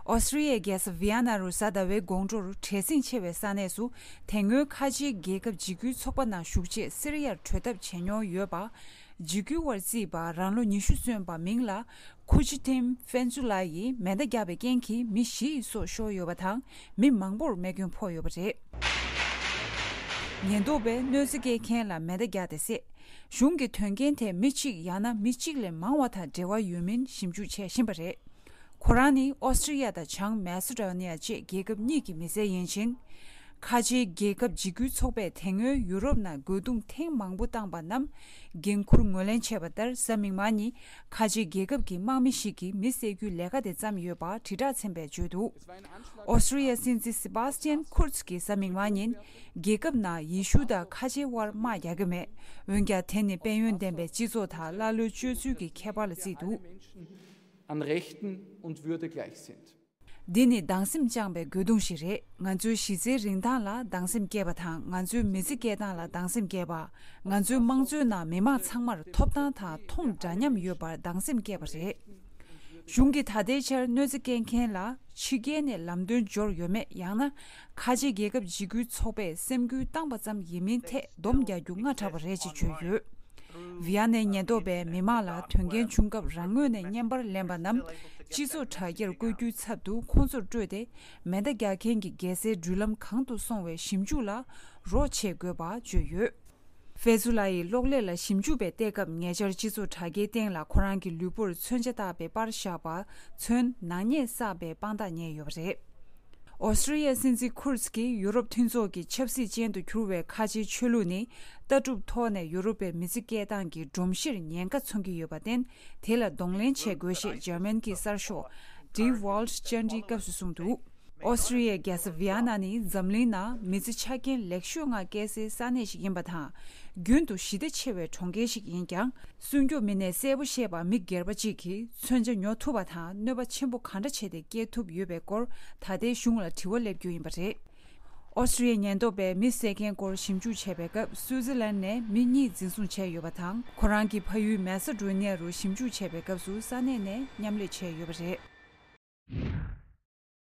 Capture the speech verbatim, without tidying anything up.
ཨོ་སི་ཀྲི་ཡའི་རྒྱལ་ས་ཝི་ཡ་ན་རུ་གཟའ་ཟླ་བའི་དགོང་དྲོར་བྲེལ་ཟིང་ཆེ་བའི་ས་གནས་སུ། དེ་སྔོན་ཁ་ཆེའི་རྒྱལ་ཁབ་འཇིགས་སྐུལ་ཚོགས་པ་ནང་ཞུགས་ཆེད་སི་རི་ཡར་བྲོས་ཐབས་བྱས་མྱོང་ཡོད་པ། འཇིགས་སྐུལ་བར་བརྩིས་པ་རང་ལོ་ཉི་ཤུ་སོན་པ་མིང་ལ་ཁུ་ཆི་ཐིམ་ཧྥན་ཙུ་ལ་ཡིས་མེ་མདའ་བརྒྱབ་པའི་རྐྱེན་གྱིས་མི་བཞི་ཡི་སྲོག་ཤོར་ཡོད་པ་དང་། མི་མང་པོར་རྨས་སྐྱོན་ཕོག་ཡོད་པ་རེད། ཉེན་རྟོག་པས་གནོད་འཚེ་སྐྱེལ་མཁན་ལ་མེ་མདའ་བརྒྱབ་སྟེ་བསད། གཞུང་གིས་དོན་རྐྱེན་དེ་མི་གཅིག་ཡང་ན་མི་གཅིག་ལས་མང་བ་དང་འབྲེལ་བ་ཡོད་མིན་ཞིབ་འཇུག་བྱེད་བཞིན་པ་རེད། ཁོ་རང་ནི་ཨོ་སི་ཀྲི་ཡ་དང་བྱང་མེ་སི་ཌོ་ནི་ཡ་བཅས་རྒྱལ་ཁབ་གཉིས་ཀྱི་མི་སེར་ཡིན་ཕྱིན། ཁ་ཆེའི་རྒྱལ་ཁབ་འཇིགས་སྐུལ་ཚོགས་པས་དེ་སྔོན་ཡུ་རོབ་ནང་རྒོལ་རྡུང་ཐེངས་མང་པོ་བཏང་པ་རྣམས་འགན་འཁུར་ངོས་ལེན་བྱས་པ་ལྟར། གཟའ་མིག་དམར་ཉིན་ཁ་ཆེའི་རྒྱལ་ཁབ་ཀྱི་དམག་མི་ཞིག་གིས་མི་བསད་རྒྱུའི་ལས་ཀ་དེ་བརྩམས་ཡོད་པ་དྲིལ་བསྒྲགས་ཚན་པས་བརྗོད་འདུག་ཨོ་སི་ཀྲི་ཡའི་སྲིད་འཛིན་སི་བྷ་སི་ཏི་ཡན་ཁུར་ཚ་གིས་གཟའ་མིག་དམར་ཉིན། རྒྱལ་ཁབ་ནང་ཡེ་ཤུ་དང་ཁ་ཆེའི་དབར་དམག་རྒྱག་གི་མེད། འོན་ཀྱང་། དེ་ནི་དཔལ་ཡོན་ལྡན་པའི་སྤྱི་ཚོགས་དང་ཀླ་ཀློའི་སྤྱོད་ཚུལ་གྱི་ཁྱད་པར་ལ་བརྩིས་འདུག Menschen an Rechten und Würde gleich sind. འདི་ནི་སྡང་སེམས་བཅངས་པའི་རྒོལ་རྡུང་ཞིག་རེད། ང་ཚོའི་གཞི་རྩའི་རིན་ཐང་ལ་སྡང་སེམས་སྐྱེས་པ་དང་། ང་ཚོའི་མི་ཚེ་སྐྱེལ་སྟངས་ལ་སྡང་སེམས་སྐྱེས་པ། ང་ཚོའི་དམངས་གཙོའི་ནང་མི་མང་ཚང་མར་ཐོབ་ཐང་དང་མཐོང་འདྲ་མཉམ་ཡོད་པར་སྡང་སེམས་སྐྱེས་པ་རེད། གཞུང་གིས་ད་ལྟའི་ཆར་གནོད་འཚེ་སྐྱེལ་མཁན་ལ་ཕྱི་རྒྱལ་ནས་ལམ་སྟོན་འབྱོར་ཡོད་མེད། ཡང་ན་ཁ་ཆེ་རྒྱལ་ཁབ་འཇིགས་སྐུལ་ཚོགས་པས་སེམས་འགུལ་བཏང་པ་ཙམ་ཡིན་མིན་ཐད་སྡོམ་རྒྱག་རྒྱུ་སྔ་དྲགས་པ་རེད་ཅེས་བརྗོད་ཡོད། ཝི་ཡ་ནའི་ཉེན་རྟོག་པས་མི་མང་ལ་དོན་རྐྱེན་བྱུང་སྐབས་རང་ངོས་ནས་བརྙན་པར་ལེན་པ་རྣམས་སྤྱི་ཚོགས་དྲ་རྒྱར་བཀོད་རྒྱུའི་ཚབ་ཏུ་ཁོང་ཚོར་སྤྲོད་དེ། མེ་མདའ་རྒྱག་མཁན་གྱི་རྒྱལ་སའི་འགྲུལ་ལམ་གང་དུ་སོང་བའི་ཞིབ་འཇུག་ལ་རོགས་བྱེད་དགོས་པ་བརྗོད་ཡོད། ཧྥེ་ཛུ་ལ་ཡི་གློག་ཀླད་ལ་ཞིབ་འཇུག་པས་བལྟས་སྐབས། ཉེ་ཆར་སྤྱི་ཚོགས་དྲ་རྒྱའི་སྟེང་ལ་ཁོ་རང་གི་ལུས་པོར་མཚོན་ཆ་བཏགས་པའི་པར་བཞག་པ་ཚུན་ནག་ཉེས་བསགས་པའི་དཔང་རྟགས་རྙེད་ཡོད་པ་རེད། ཨོ་སི་ཀྲི་ཡའི་སྲིད་འཛིན་ཁུར་ཚ་གིས་ཡུ་རོབ་མཐུན་ཚོགས་ཀྱི་ཆབ་སྲིད་ཅན་དུ་གྱུར་བའི་ཁ་ཆེའི་ཆོས་ལུགས་ནི། ལྟ་གྲུབ་ཐོག་ནས་ཡུ་རོབ་པའི་མི་ཚེ་སྐྱེལ་སྟངས་ཀྱི་སྒྲོམ་གཞིར་ཉེན་ཁ་མཚོན་གྱི་ཡོད་པར་བརྟེན། དེ་ལ་གདོང་ལེན་བྱེད་དགོས་ཞེས་འཇར་མན་གྱི་གསར་ཤོག་ཌི་ཝོལཊ་བཅར་འདྲིའི་སྐབས་སུ་གསུངས་འདུག་ཨོ་སི་ཀྲི་ཡའི་རྒྱལ་ས་ཝི་ཡ་ན་ནི་འཛམ་གླིང་ནང་མི་ཚེ་ཆ་རྐྱེན་ལེགས་ཤོས་ལྔ་སྐྱེལ་སའི་ས་གནས་ཤིག་ཡིན་པ་དང་། རྒྱུན་དུ་ཞི་བདེ་ཆེ་བའི་གྲོང་ཁྱེར་ཞིག་ཡིན་ཀྱང་། སྲུང་སྐྱོབ་མི་སྣས་གསལ་པོ་བཤད་པ། མི་སྒེར་པ་གཅིག་གིས་མཚོན་ཆ་ཉོ་ཐུབ་པ་དང་གནོད་པ་ཆེན་པོ་ག་འདྲ་བྱས་ཏེ་སྐྱེལ་ཐུབ་ཡོད་པའི་སྐོར་ད་ལྟའི་གཞུང་ལ་དྲི་བ་སླེབས་རྒྱུ་ཡིན་པ་རེད། ཨོ་སི་ཀྲི་ཡའི་ཉེན་རྟོག་པས་མི་བསད་མཁན་སྐོར་ཞིབ་འཇུག་བྱས་པའི་སྐབས། སུའུ་ཙི་ལན་ནས་མི་གཉིས་འཛིན་བཟུང་བྱས་ཡོད་པ་དང་། ཁོ་རང་གི་ཕ་ཡུལ་མེ་སི་ཌོ་ནི་ཡ་རུ་ཞིབ་འཇུག་བྱས་པའི་སྐབས་སུ་ས་གནས་ནས་མཉམ་ལས་བྱས་ཡོད་པ་རེད།